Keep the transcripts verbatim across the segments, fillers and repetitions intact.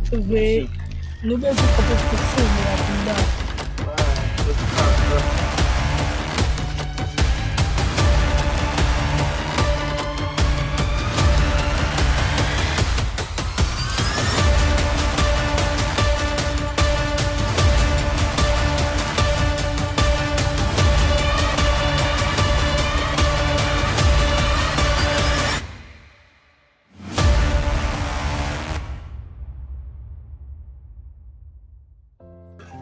Sove. Nou bezwen konprann sove a pou n ba.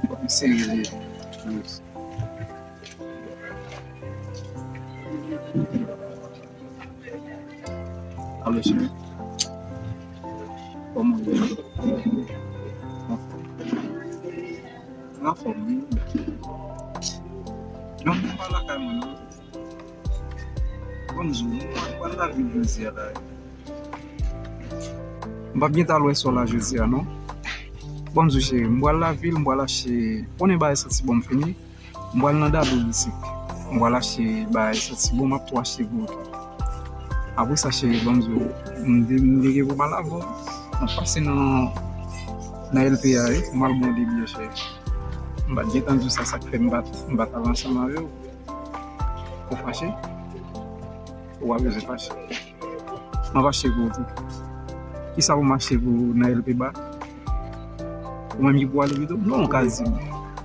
Bon, serye li. Alo, cheri. Kòman w ye? Anfòm, wi. Non, mwen pa lakay mwen, non. Ban m di w, mwen pa nan lavil jodi a la. M p ap gentan al wè sè w la jodi a, non. Ban m di w, cheri, m pral lavil, m pral achte, konnen bagay santi bon m fini. M pral nan Dadou Boutik. M pral achte bagay santi bon, m ap tou achte pou ou tou. Apre sa, cheri, ban m di w, m de-, m degentan pou m al avè w. M ap pase nan, nan L P A, wi, pou m al ba w de biyè, cheri. M pa t gentan di w sa, sa k fè m pa t, m pa t al ansanm avè w. Ou fache? Ou pa bezwen fache. M ap achte pou ou tou. Kisa pou m achte pou ou nan L P A? Ou menm ki pou ale pito? Non, ou ka di m.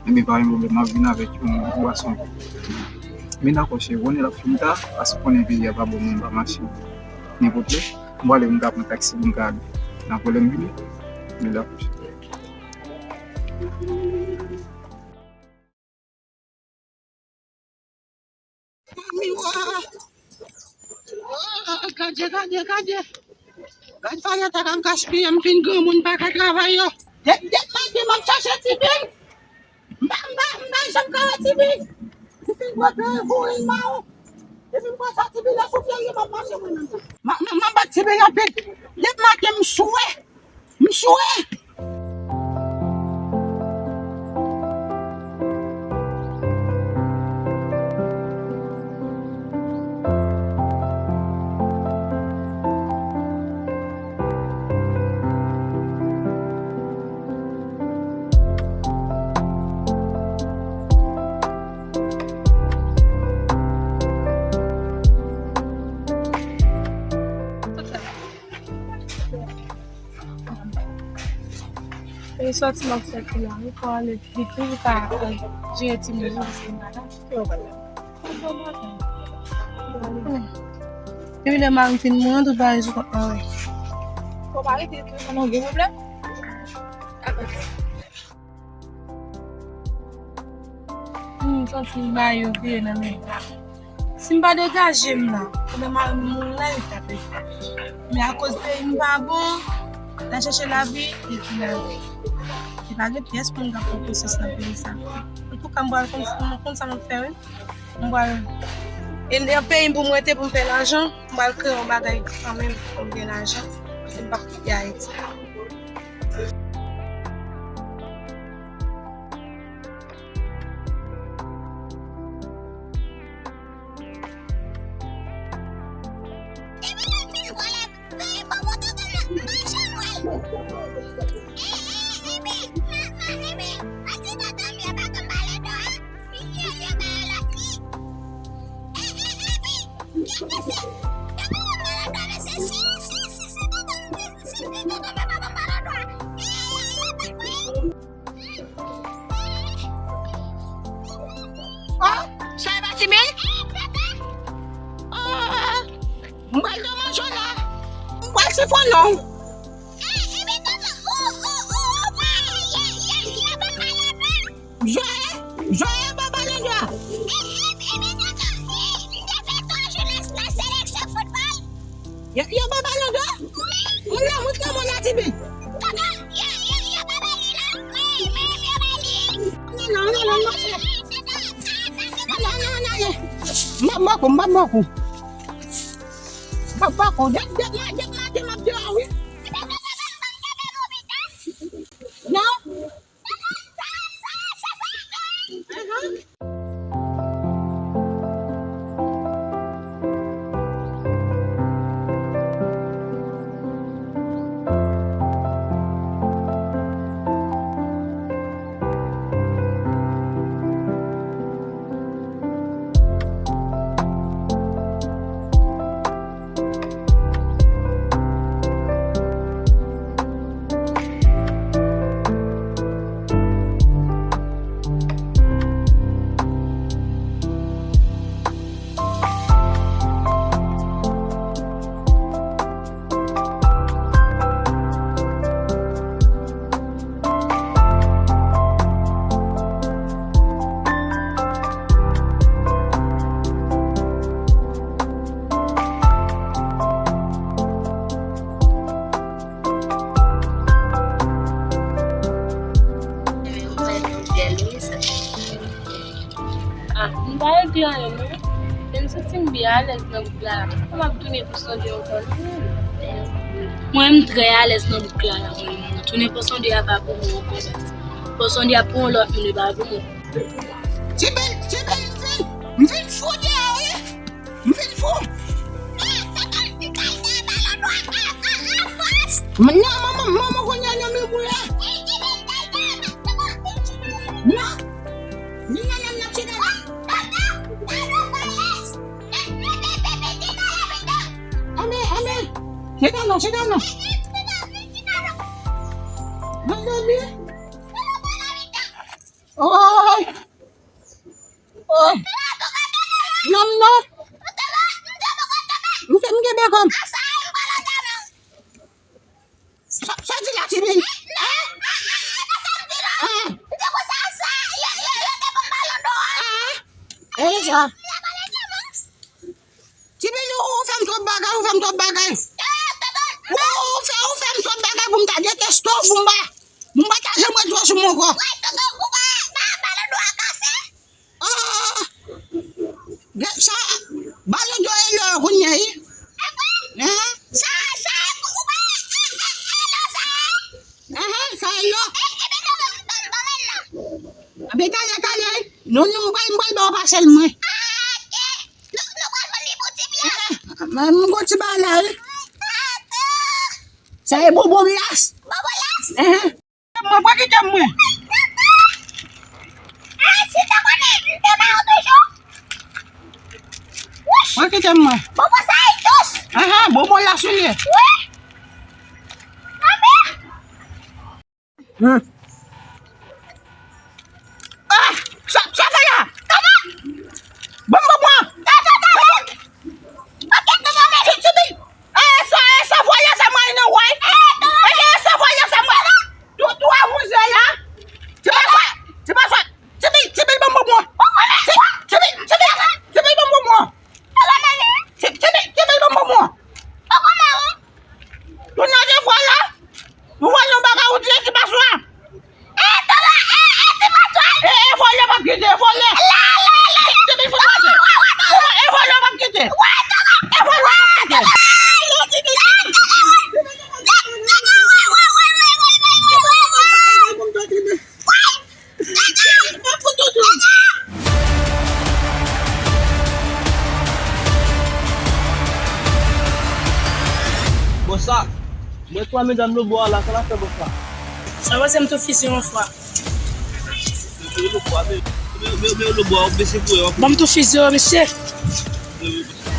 Enben, pa gen pwoblèm, m ap vin avèk yon bwason. Men dakò, cheri, konnen l ap fin ta, paske konnen peyi a pa bon moun pa mache nenpòt lè. M prale pou m ka pran taksi pou m ka ale. Nan pwoblèm vini. Men dakò, cheri. Manmi, wa! Wa! Gade, gade, gade! Gade Vanessa k ap gaspiye, m fin granmoun, m pa ka travay yo. Dèt, dèt maten, m ap chache Tibil. M pa, m pa, m pa janm ka wè Tibil. M fin pran granmoun, mawon. Depi m pran sa, Tibil la sou fè li, m ap mache mwen menm. M, m, m ap bat Tibil anpil. Dèt maten, m swe. M swe! E sòti m ap sòti la, wi, pou ale vit, wi, pou ka, euh, jere timoun yo, paske m malad. Depi lè mari m fin mouri, tout bagay sou kont mwen, wi. Fò pa rete, tou nan gen pwoblèm. Hmm, m santi bagay yo vire nan men m. Si m pa degaje m la, pandan mari m mouri la, li t ap ede. Men akoz peyi m pa bon, n al chèche lavi, epi lavi. Li pa gen pyès moun k ap pran konsyans nan peyi sa. Antouka, m pral konn, m konn sa m ap fè, wi. M pral, e nan peyi m pou m rete, pou m fè lajan, m pral kreye yon bagay kanmenm pou m gen lajan, paske m p ap kite Ayiti. Oh, sa e pa Tibil? Oh, m pral nan manzon la. M pral sifonnen w. Joye, Joye, papa Lendo. Yo, yo, papa Lendo. Moun nan, moun nan, moun nan, Tibil. Non, non, non, non, non. M ap mòk ou, m ap mòk ou. M ap mòk ou. Dèt, dèt, dèt, dèt, dèt, m ap di w, wi. Non. Mwen santi m byen alèz nan bouk la. Kòman m ap tounen pou sonde ankò non? Mwen, m trè alèz nan bouk la, la, mwen. Tounen pou sonde a pa pou mwen ankò. Pou sonde a pou yon lòt moun, e pa pou mwen. Ti Bèl, Ti Bèl, m fin, m fin fou deyò, wi. M fin fou. Non, manman, manman, kounye a nan men mwen a. Non. Ni nan nan nan ti nan. Amen, amen. Sit down, sit down. Mwen dòmi. Oy. Oy. Non, non. M te, m te bakòm. Sa, sa di la, Ti Bèl? Hein? Hein? E sa? Ti Bèl, ou, ou fè m twòp bagay, ou fè m twòp bagay. Ou, ou fè, ou fè m twòp bagay pou m ta deteste w, pou m pa, pou m pa ta janm wè w sou mwen ankò. Ah, gen sa, balon dò e lò kounye a, wi. Hein? Hein, sa e lò. Abe, talè, talè, wi. Non, non, m pral, m pral ba w pasèl mwen. Hein, m gon ti bagay la, wi. Sa e bonbon las. Hein. Mwen, pa kite m mwen. Pa kite m mwen. Bonbon sa e dous. Ahan, bonbon la sou li. Wi. Anben. Hmm. Ah, sa, sa fè la? Kòman? Bon, bon, bon. Tato, tato. Ti, ti, ti, eh, sa, eh, sa vòlè sa mwen nan wè. Eh, eh, sa vòlè sa mwen. Tou, tou a wouze la. Ti pa swa, ti pa swa. Ti pi, ti pi bon bon bon. Ti, ti pi, ti pi, ti pi bon bon bon. Ti, ti pi, ti pi bon bon bon. Tou nan de vòlè. Nou vòlè yon bagay ou di ti pa swa. E, e, e, vòlè p ap kite, vòlè. Ti, ti pi fò kite. E vòlè p ap kite. E vòlè p ap kite. Bòs la, mwen twa medam lobò a la, sa n ap fè bòs la? Sa pase m tou fizi yon fwa. Yo lobò a, men, men, men, men lobò a, ou bese kouwè w. Ban m tou fizi yo, mesye. Wi, wi, wi.